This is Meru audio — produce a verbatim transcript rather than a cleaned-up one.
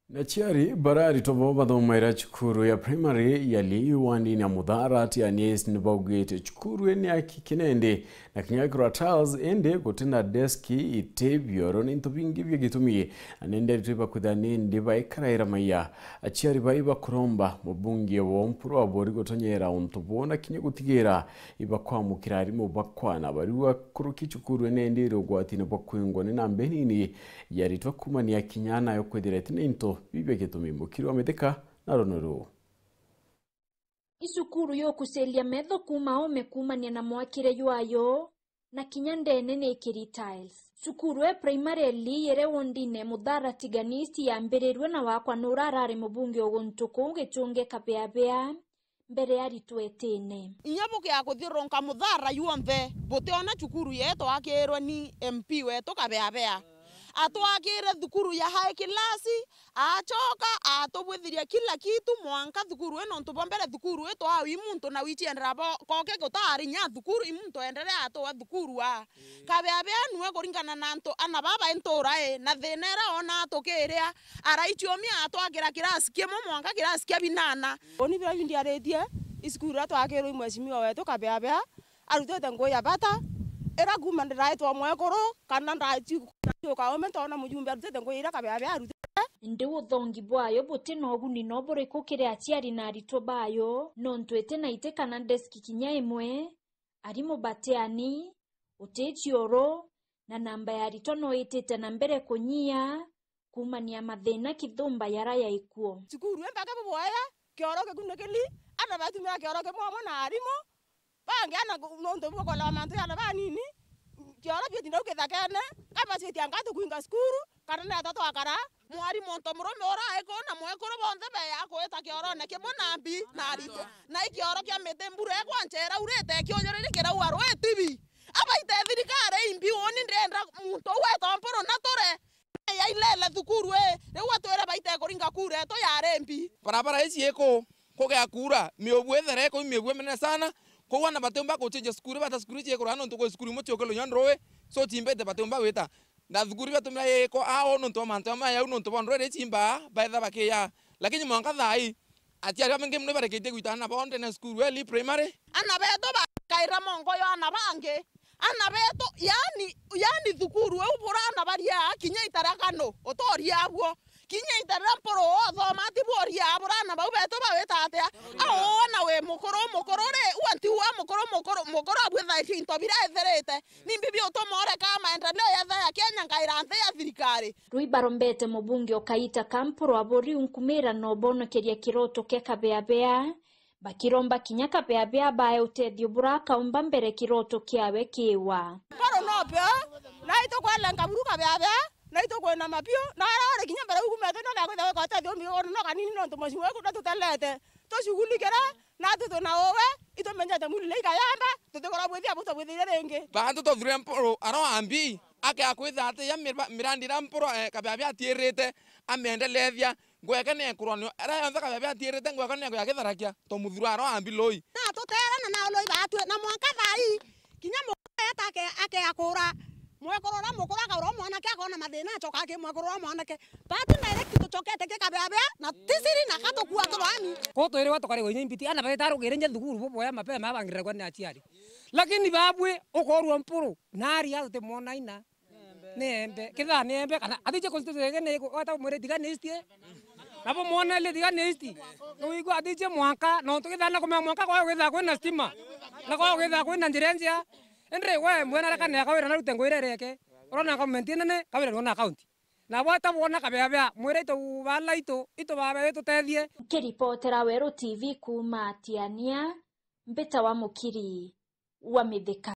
Na aciari bara aritwa bao bathomaira cukuru ya primary ya Lii wandini ya Muthara, Tianis, ni baugite cukuru ii ni ya ki-, kinendi na kinya gikura tiles, indi guti na deski, iti, bioro na into bingi bia gitumi, na nindi aritwa ibakwithira nindi baikaraira maiya. Aciari bai bakuromba mubunge wa Mpuru Abori gutonyera untu buu na kinya gutigira ibakwamukira arimu bakwana bariu akuruki cukuru ene indi iri ugwatine bwa kwingwa ni namba inini ya aritwa kumania kinya nayo kwithira iti na into bibia gitumi. Mukiri wa Mithika na rono ruu. I cukuru yukuciria metho kuuma oome kuumania na mwakire jwayo, na kinya ndeene ni ikiri tiles. Cukuru e primary Lii iri wondine Muthara Tiganist yambirirue na wakwa nura arari mubunge o guntu kuu Gichunge Kabeabea, mbere ya aritwa etine. Inya bukia kuthiururunka Muthara yuonthe, butiona cukuru yetu akirwe ni M P wetu Kabeabea. Atwakire thukuru ya high class, acoka atubwithiria kila kitu, mwanka thukuru ino ntu bwa mbere thukuru itwau i muntu na wichiendera bo, koke gutari nya thukuru i muntu enderea atuwa thukuru a. Kabeabea nue kuringana na antu ana baba intura i, na thina ira ona atukiria, araichiomia atwakira kirasi kimwe mwanka kirasi kia binana. Uni bira bindiaritie, i cukuru iria twakirwe i mheshimiwa wetu Kabeabea, arutite ngugi ya bata, ira kuuma ndiraitwa mwekuru, kana ndaci-, ndaciuka ume ntoona mujumbe arutite ngugi iria Kabeabea arutite. Indi uthongi bwayo buti na uguni no buriku kiri aciari na aritwa bayo, nontu iti na iti kana deski kinya imwe, arimu batiani, uti cioro, na namba ya aritwa no itite na mbere kunyia, kuumania mathina kithumba yara yaikuo. Cukuru imbake buboya, kioro gikunikili, ana batumira kioro kimwe amwe na arimu, bangi ana gu-, nontu bwa kuelewa mantu ya ana banini, kioro bietinda u kithakene, kama cietia ngatu kuinga cukuru, kana neta twakara. Mwarimu onto murume ura aikuo na mwekuru bonthe beya kuita kiorone kimwe na mbi na aritwa. Na i kioro kia miti mbura igwa nchera urite kiujuriri kiraua rwitibi. Abaite thirikari imbi uni ndienda muntu uu wetwa Mpuru na ture. Ya ilele thukuru ii, riu atwire baite kuringa kura etu yari mbi. Barabara ici iku, kugia kura, miubu ithere iku, i miubu imenene sana. Koguo ana batiumba kuchinja cukuru, bata cukuru ici ikura nontu kwi cukuru imwe ciukirwe inya ndrui, so cimbite batiumba gwita. Na thukuru ibatumira iko ao nontu bwa mantu amwe yau nontu bwa ndrui iria ichimbaa, baetha bakiya. Lakini mwanka thaa ii, aciari babaingi mono ibareketie gwita ana bao ndene ya cukuru eli primary. Ana betu bakaira mongo ya ana bangi. Ana betu, yani, yani thukuru iu bura ana baria, kinya itara kano, utoria abuo. Kinya itara Mpuru uthoma, ti buria bura ana bau betu bawita atia? Au ona wi mukuru, mukuru ri, ua nti ua mukuru, mukuru, mukuru abwithagia into bira ethirite. Nimbi biutuma ureka maendeleo yathe ya Kenya nkaira nthi ya thirikari? Rui barombete mubunge o kaita ka Mpuru Abori unkumira na ubonokeria kiroto kia Kabeabea, bakiromba kinya Kabeabea bae utethio bura akaumba mbere kiroto kiawe kiwa. Mpuru no peo, na itukwelenga buru Kabeabea, na itukwinama biu, na aria uri kinya mbere ugumete no nakwitha wika utethio umbi no kanini nontu mucii weku ndatutelete. Tushughulikire, na tu tuna uwe, itumenyete mwili ni ikayamba, tutikorwa bwithia bu tubwithirie ringi. Bantu tuthure Mpuru aroambi, ake akwitha ati ya mira-, mirandi iria Mpuru, eh, Kabeabea atiirite, amiendelethia, ngweke ni ekurwa nio, aria yonthe Kabeabea atiirite, ngweke ni ekuya githarakia, tumuthura aroambi lui. Na tutere na nao lui batwe, na mwanka thaa ii, kinya mukuru eta ake-, akea kura. Mwekuru uria mukuru akaura mwanake akona mathina, acoka aki mwekuru uria mwanake. Batu na iri kitu cokete ki Kabeabea, na tisiri na katukua turani. Ko twiriwe tukarigwa inya imbiti, ana baita rugire inya thukuru buboya mapema abangiriragwa ni aciari. Lakini babwi ukorua Mpuru, nari atuti mwona ina. Ni embe, kithaa ni embe, kana athije constituency yake ni iku, wata mwire Tigania East, nabo mwona ile Tigania East. Nuigua athije mwanka, nontu kithaa na kumenya mwanka kwao kwithaa kwina stima. Na kwao kwithaa kwina njira njia. Indi we mwena reka ni akawira na rute ngwire reke. Urona government inene, kawira ni ona county. Na bwata bwona Kabeabea, mwire itu bala itu, itu babe itutethie. Nkiripotera Weru T V kuuma Tiania, mbita wa Mukiri wa Mithika.